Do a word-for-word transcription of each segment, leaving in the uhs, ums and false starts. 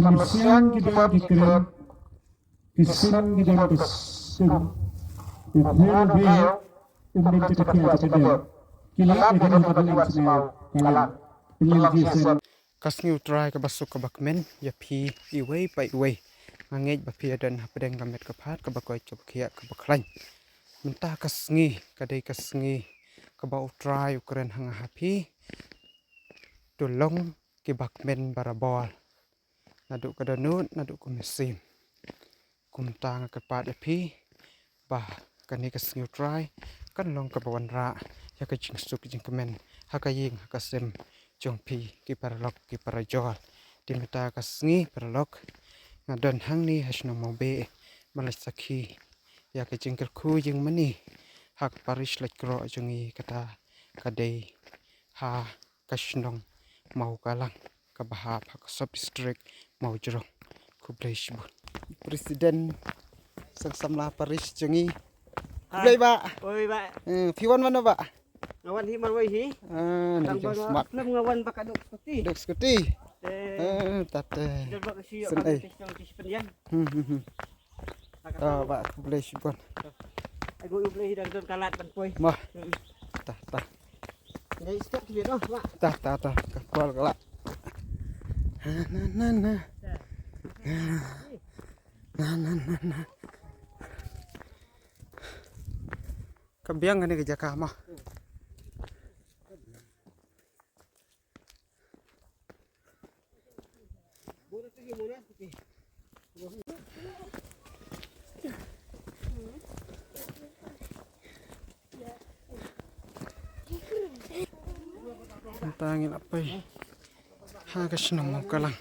Ki siang ki dang ki kren, ki sim ki dang ki sim. U phul u beo um don jaka thiah jaka dep. Ki lap ïa ki dang ka dang smaw ka lam. Pynlong ki sem. Ka sngi U Trai kaba suk kaba kmen ïa phi iwei pa iwei. Nga ngeit ba phi ïa don hapdeng ka met ka phad kaba koit kaba khiah kaba khlaiñ. Mynta ka sngi ka dei ka sngi kaba U Trai u kren ha nga ha phi. To long kiba kmen barabor, naduh ka dohnud naduh ka mynsiem. Kumta nga kyrpad ïa phi ba kane ka sngi U Trai kan long kaba wanrah ïa ka jingsuk jingkmen ha ka ïing ha ka sem jong phi ki paralok ki parajor. Te mynta ka sngi paralok, nga don hangne ha shnong Mawbeh ban leit sakhi ïa ka jingkyrkhu jingmane ha ka parish Laitkroh jong ngi, kata ka dei ha ka shnong Mawkalang kaba hap ha ka sub district Mawjrong. Khublei shibun. President Seng Samla Parish jong ngi. Khublei bah. Oi bah. Eh, phi wan mano bah? Nga wan hi marwei hi. Ah, ni jong smat. Lem nga wan ba ka duk skuti. Duk skuti. Eh, tate. Duk ba ka shi. Hmm, hmm, hmm. Ah, bah, khublei shibun. Ai, khublei hi dang don kalat ban poi. Bah. Hmm. Tah, tah. Ngai step sini noh, bah. Tah, tah, tah. Ka kwal kala. Na, na, na. Na, na, na, na. Ka biang kane ka jaka ma. Mynta ngi la poi ha ka shnong Mawkalang.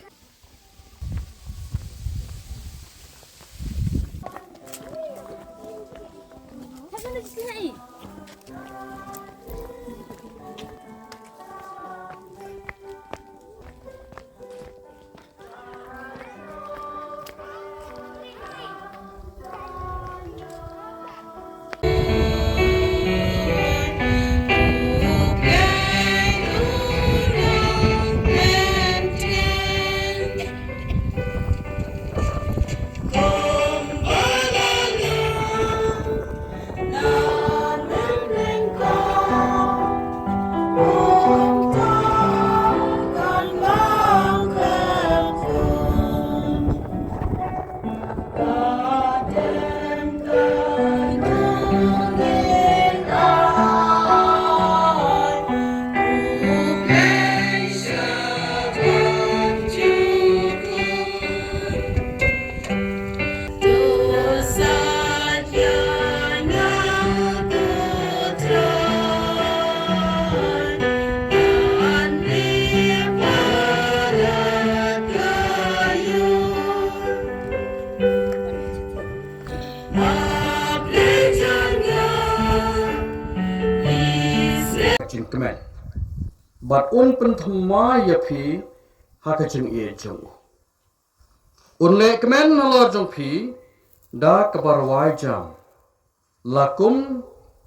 Jingkmen. Bad un pynthymmai ïa phi ha ka jingïeit jong u. Un leh kmen halor jong phi da kaba rwai jam, la kum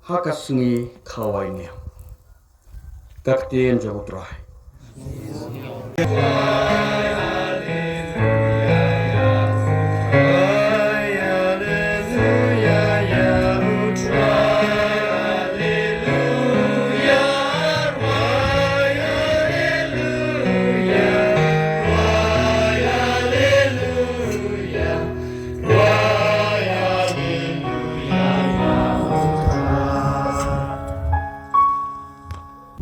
ha ka sngi khawai niam. Ka ktien jong U Trai.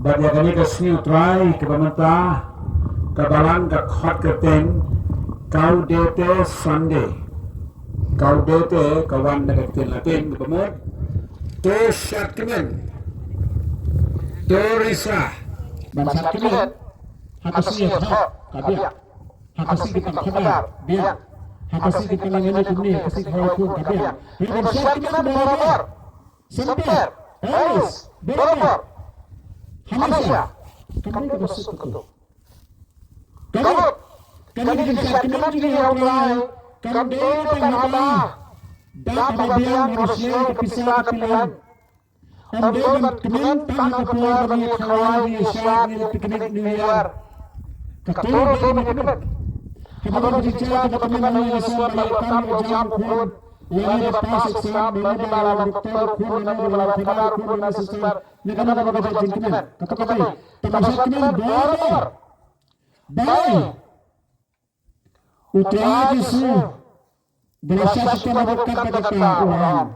Bad ïa kane ka sngi U Trai kaba mynta, ka Balang ka khot kyrteng Gaudete Sunday. Gaudete ka wan na ka ktien Latin kaba mut to shad kmen, to risa. Ban shad kmen ha ka sngi ka biang. Ha ka sngi ka khadar biang. Ha ka sngi ka nangani kumne, ka sngi ka khun ka biang. Ban shad kmen barabor. Semper, always, barabor, hamesha. Kam dei kaba suk kato. Ka mut, kane ka jingshad kmen jong ngi ha U Trai kam dei tang haba da kaba biang, haba shna ka pisa ka pyllun. Ym dei ban kmen tang ha ka por ba ngi khawai, ngi shad, ngi picnic, New Year. Kato ruh dei ban kmen. Kaba ka jingkmen, kaba ka jingkmen, lane da sngewbha lane da kam ïa jam u khun, lane da pass exam, lane da la long doktor u khun, lane da la long phadar u khun, lane sister, ne kano kano ka jingkmen. Kato ka dei, tang ba shah kmen borabor. Balei? U Trai Jisu, ba la shah shitom ha ka kap ka jaka, u ong,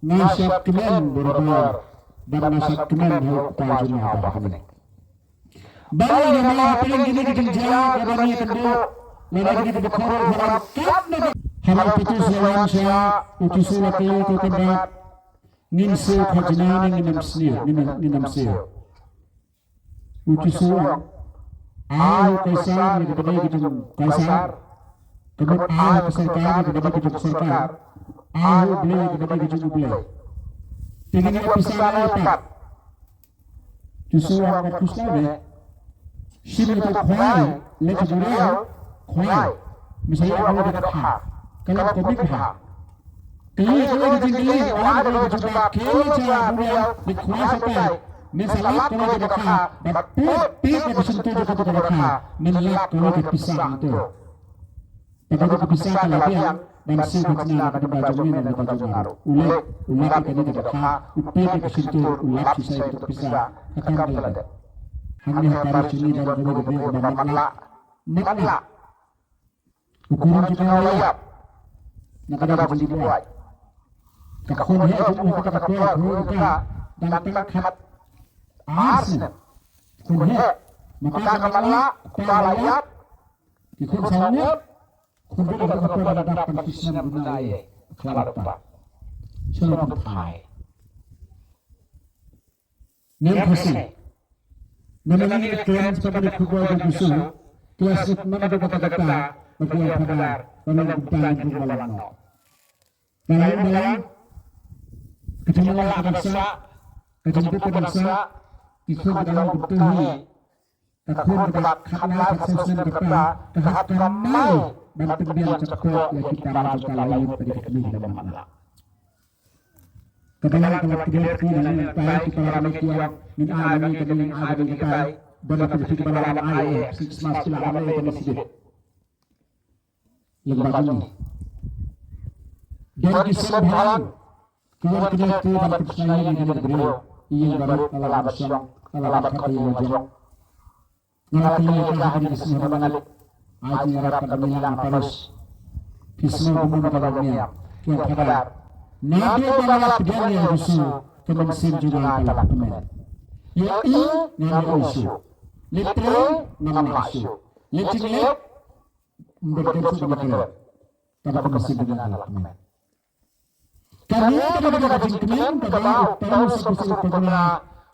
nga shah kmen borabor, bad nga shah kmen ha u Kpa jong nga uba ha bneng. Balei namar hapdeng kine ki jingjia kaba ngi ïakynduh, lane kine kiba khot ruh, ha la kat na ka. Haba u Petrus u la wan sha, u Jisu u la kylli ïa u, kynrad, ngin siew khajna ne ngin ym siew, ngin ym, ngin ym siew? U Jisu u ong, ai ha u Kaisar ïa kaba dei ka jong u Kaisar, ka mut ai ha ka sorkar ïa kaba dei ka jong ka sorkar, ai ha u Blei ïa kaba dei ka jong u Blei. Te ngin ïoh pisa na ei pat? Jisu u ong, wat khuslai me. Shim ïa uto u khwai, leit sha duriaw, khwai. Me sa ïoh kawei ka kha. Ka long kumne ka kha. Kylli, kylli ka jingkylli, wan kawei ka jubab, khie leit sha duriaw, leit khwai shatai. Me sa lap kawei ka kha, bad put, put ïa ka shyntur jong kato ka kha, men lap kawei ka pisa hangto. Bad kato ka pisa ka la biang ban siew khajna na ka bynta jong me ne na ka bynta jong nga ruh. U leit, u lap ïa kane ka kha, u put ïa ka shyntur, u lap shisha ïa kato ka pisa, ka kam ka la dep. Hangne ha parish jong ngi don kawei ka briew kaba matlah, matlah. U kurim jong u la ïap na ka daw ka jingbuaid. Ka khun heh jong u ha kata ka por, khun ka dang tang khatar snem. Khun heh, mynta ka matlah, kpa la ïap, ki khun saw ngut, khun ruh ha kata ka por la dap tang shi snem duna ïa i khlad u kpa. Sngewbha ban thait. Ngim khasi. Namar ngi kren shaphang kane ka khubor jong u Jisu, ki la sngewthuh namar kata kata, ba ki ong, Phadar, ba long kumta ngin rung ba long noh. Balang balang, ka jingmala ka dang sah, ka jingbuh ka dang sah, ki khun ka dang long kumta hi. Ka khun kaba khatnai khatsaw snem ka kpa, ka hap kamai ban pynbiang shaphang ïa ki para jong ka, la ïoh ka dei ka kmie kaba matlah. Ka balang ka la pdiang kti na ngi, tai ki para meit ki ong, ngin ai na ngi kane, ngin ai na ngi katai, ba na phi kiba la lam ai eh, six months ki la lam eh kane sdit. Lyngba jong ngi. Don ki seng balang ki wan kynnoh kti ban pynshai ïing ïa kane ka briew. Ïing baroh ka la ban shong, ka la ban khot ïa la jong. Nga la kylli ïa ka ha kine ki sngi haba nga leit ai jingïarap, ka dang ïalang ha parish. Phi sngew kumno kaba nga ong? Ki ong, Phadar, naduh ba nga la pdiang ïa u Jisu, ka mynsiem jong nga ka la kmen. Ïohi ngam ïohi shuh. Leit trei ngam lah shuh. Leit jingleit ym don kren shuh ban ïakren. Kaba ka mynsiem jong nga ka la kmen. Kane ka dei ka jingkmen kaba u Paulus u kyrpad ïa nga,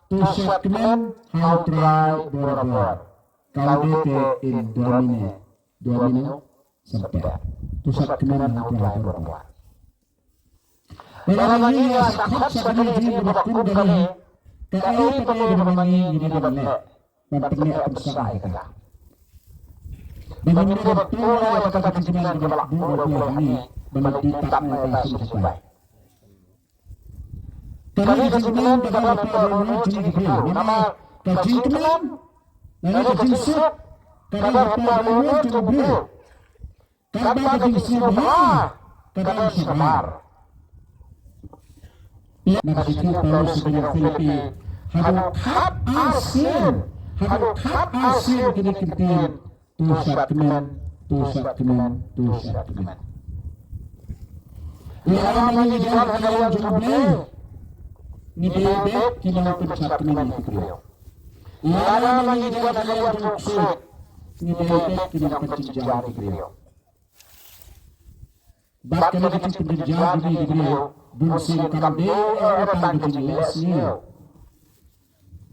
to shad kmen ha u Trai borabor. Gaudete in Domine, Domino semper. To shad kmen ha u Trai borabor. Lada ngi ïa sa khot sa kane ka jingïakhun kane, kaei pat kaba ngi ngi dei ban leh ban pynleh pynsang ïa kata? Ba ngin dei ban pynleh ïa kata ka jingkmen kaba la buh ïa ngi, ba ngin dei tang ïa ka shisha. Kane ka jingkmen ka dei ban pynleh ïa ngi, namar ka jingkmen, namar ka jingsuk ka dei ban pynleh ïa ngi. Katba ka jingsngewbha ka dang shabar. Na ka shithi u Paulus sha ki nong Philippi, haba u khap arsien, haba u khap arsien kine ki ktien, to shad kmen, to shad kmen, to shad kmen. Lada ma ngi don ha ka liang jong U Blei, ngi dei beit ki nongpynshad kmen ïa ki briew. Lada ma ngi don ha ka liang jong u ksuid, ngi dei beit ki nongpynjynjar ïa ki briew. Bad kane ka jingpynjynjar jong ngi ïa ki briew, bunsien kam dei tang ka jingleh sniew.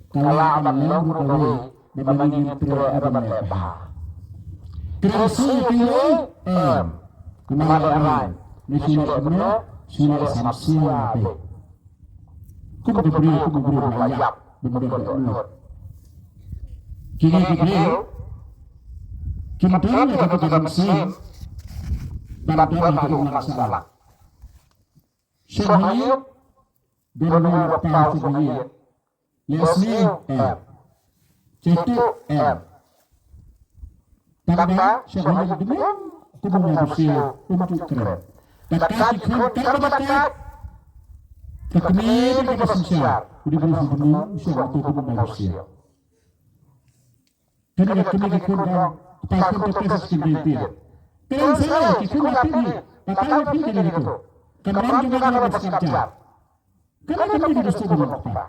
Ka lah ban long ruh kawei ba ma ngi ngim treh ban leh bha. Kren sniew ïa kiwei? Em. Namar lehrain, ngi shu leh kumno, shu leh samsiah beit. Kum ka briew, kum ka briew ba la ïap, bym don dohnud. Kine ki briew kim don ïa kata ka mynsiem ban don ha ka imlang sahlang. Shong ha ïing, don ruh ïa ka paw sha ka ïing. Leh sniew, em. Jaituh, em. Tang ba sha ha jingdum kumba ma Russia um tu kren. Ka kat ki khun kaba ka kat. Ka kmie ka ba synshar. U dei ba sngewthuh sha uto kumba ma Russia. Kane ka kmie ki khun ka pa khun ka pes ki dei ti. Kren sa ki khun ka phi. Ka ta ki phi kane ko. Ka mram jong ka ba skam jar. Kane ka kmie ka ba sngewthuh ba.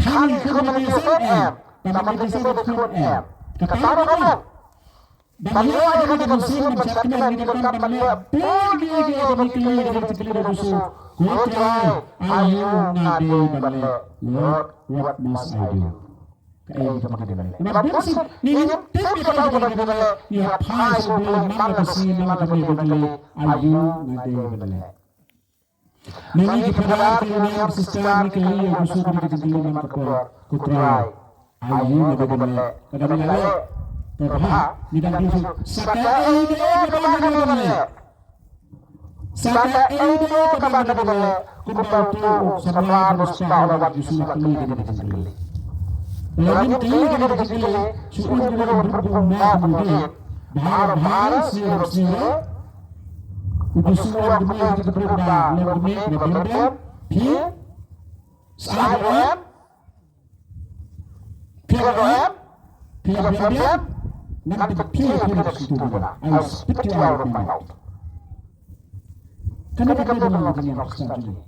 Khang ki khun ba ki sngewthuh em. Ka ba ki sngewthuh em. Ka ta ba em. Ban ïoh ïa kane ka mynsiem ban shad kmen, ngi donkar ban leh bun ki, ki, ki, ki, ki, ki, ki, ki, ki, ki, ki, ko Trai, aïu nga dei ban leh? Lord, what must I do? Kaei kaba ngi dei ban leh? Namar bun sien ngi ngim tip ïa kaei kaba ngi dei ban leh. Ngi hap phai sha U Blei, man la ka sngi, man la ka miet, ban leh, aïu nga dei ban leh? Ngi ki phadar, ki niam, sister, ngi kylli ïa u Jisu kane ka jingkylli man ka por, ko Trai, aïu nga dei ban leh? Lada ngi la leh, to bha, ngi dang dei shuh. Sa kaei de kaba nga dei ban leh? Sa kaei de kaba nga dei ban leh? Kumba uto u samla ban spah u la wan, u Jisu u la kylli kane ka jingkylli. Lada ngim kylli kane ka jingkylli, shu im kane ka bun bun na kumne. Bha, bha, sir, sir. U Jisu u ong kumne, u Jisu u ong kumne, u ong kumne, phi sngewthuh em? Phi ïoh em? Phi ïoh em? Ngan pynphi ïa phi na ka sngewthuh. I will spit you out of my mouth. Kane ka dei ba ngi ïoh ka sngewthuh.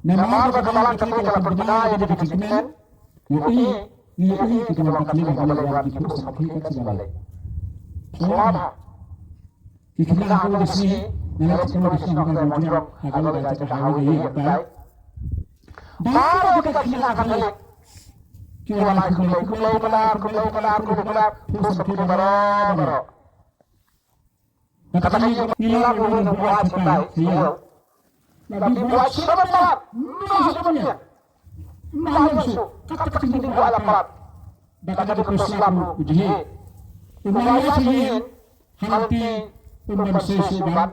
Namar ba ka balang ka la pynbna ïa ka jingkmen. Ïohi, ïohi ki ka long ka thliew ha ka leit wan ki phuh sa ka thie ka sngewbha lei. Sngewbha. Ki khynnah ha ka sngi, nga leit sha ka sngi ha ka Mawjrong, ha ka leit ka jaka highway ka ïing ka tai. Baroh ki khynnah ha ka leit. Ki wan lai khublei, khublei palar, khublei palar, khublei palar, phuh sa ka thie baroh baroh. Kata ka ïing ngi la wan buaid shatai, ïa. La dei buaid sha ka palat, mynta sha ka miet. Mynta sha ka, kata ka jingbuaid la palat. Da ka dei ka slap ruh u jhieh. U la ïaid sha ïing, ha lynti um ban sei shuh ban,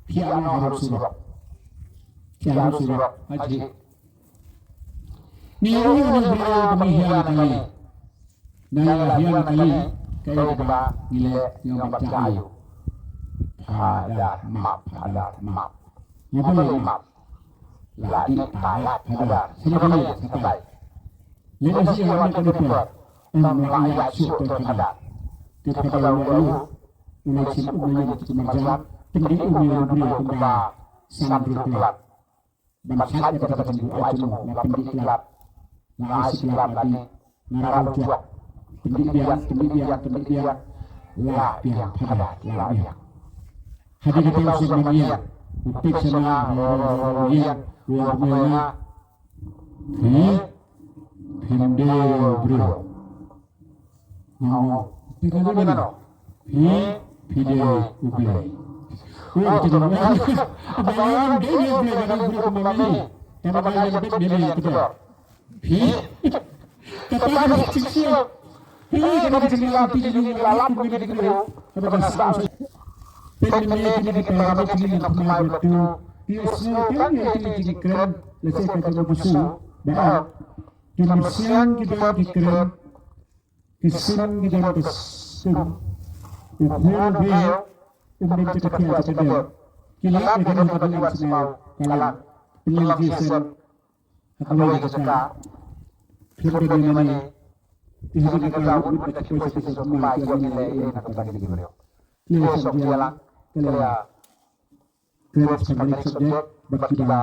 phi ïa nong ha ruh surok. Phi ïa nong surok, ha jhieh. Ngi ïohi ïa une u briew ba ngi hiar na kali. Na ïa hiar na kali, kaei kaba ngi leh, ngi ong ba jah aiu. Phadar map, phadar map. Nga balei map? La dih palat phadar. Sngewbha ïa shatai. Lehse ïa wan na kane ka por. Ym lah ïaid shuh te phadar. Te phadar u la ïoh. U la shim um la ïoh te marjan. Pyndih um ïa u briew kumba san hynriew khlad. Ban sait ïa kata ka jingbuaid jong u, la pyndih khlad. La ai shi khlad la dih. Nga rah u juak. Pyndih biang, pyndih biang, pyndih biang. Lah biang phadar, lah biang. Hadien kata u seng ban ïeng. U peit sha nga, ro, ro, ro, ro, ïeng. U ong kumne ïa nga. Phi, phim dei u briew. Nga ong, phi dei mano? Phi, phi dei u Blei. U ong, phi dei u Blei. Ba nga dei u Blei, nga dei u briew kumba me. Tang ba nga ïeng beit me ïeng kdor. Phi? Kata ka dei ka jingsngew. Phi, ka dei ka jingsngew, phi dei u Blei, la lap kum kine ki briew. Kata ka sah sah. Peit mynne kine ki para bangeit kine ki nongkynmaw bad tu. Ki sngew tang ïa kine ki jingkren, lehse ka jong u Jisu. Ba ki mynsiem ki don ki kren. Ki sim ki don ki sim. U khun u briew um don jaka thiah jaka dep. Ki lap ïa kane ka dei ban sngewbha ka lap. Pynlong Jason ha kawei ka jaka. Pynlong ïa mane. Ki hadien kata u mut ba ki poi sha ki sha kumne ki ong ïa leh ïa kata ka dei ki briew. Ki ïa shong ki ïa lang. Ki ïa kren sha kane ka subject bad kiba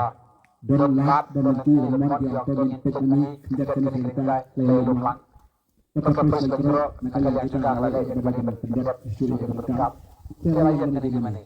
don lad don lynti ban mon ki ong to ngin peit mane khyndiat kane kane kata la ïa lum lang. Kata ka pres la jrong na ka liang jaka la leh ïa ka ba kin pyndep shuh ïa ka ba kam. Te la ïa kane kane mane.